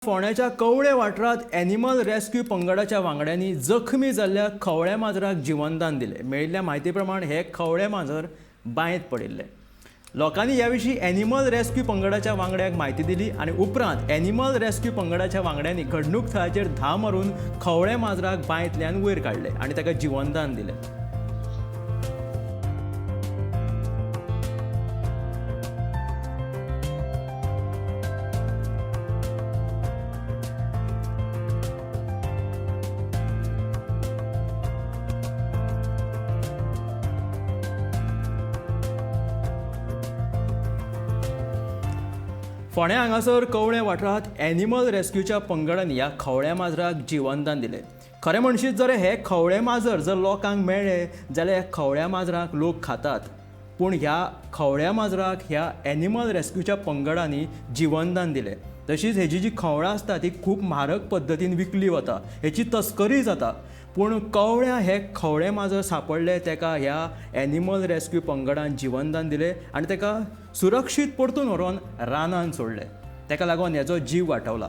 फोंड्याच्या कवळे वाठारांत animal rescue पंगडाच्या वांगड्यांनी जखमी जाल्ल्या खवळ्या माजराक जिवनदान दिलें. मेळिल्ल्या म्हायती प्रमाण हे खवळे माजर बांयत पडिल्ले. लोकांनी ह्या विशीं एनिमल रेस्क्यू पंगडाच्या वांगड्यांक म्हायती दिली आनी उपरांत एनिमल रेस्क्यू पंगडाच्या वांगड्यांनी घडणूक थळाचेर धांव मारून खवळे माजराक बांयतल्यान वयर काडले आनी ताका जिवनदान दिलें. फोंड्या हांगासर कवळे वाठारांत एनिमल रेस्क्यूच्या पंगडान ह्या खवळ्या माजराक जिवनदान दिलें. खरें म्हणशीत जर हे खवळे माजर जर लोकांक मेळ्ळे जाल्यार ह्या खवळ्या माजराक लोक खातात, पूण ह्या खवळ्या माजराक ह्या एनिमल रेस्क्यूच्या पंगडांनी जिवनदान दिलें. तशीच हेजी जी खवळां आसता ती खूब म्हारग पद्दतीन विकली वता, हेची तस्करी जाता, पूण कवळ्या हे खवळे माजर सांपडले तेका ह्या एनिमल रेस्क्यू पंगडान जिवनदान दिलें आनी तेका सुरक्षीत परतून व्हरोन रानान सोडलें. तेका लागून हेजो जीव वाटावला.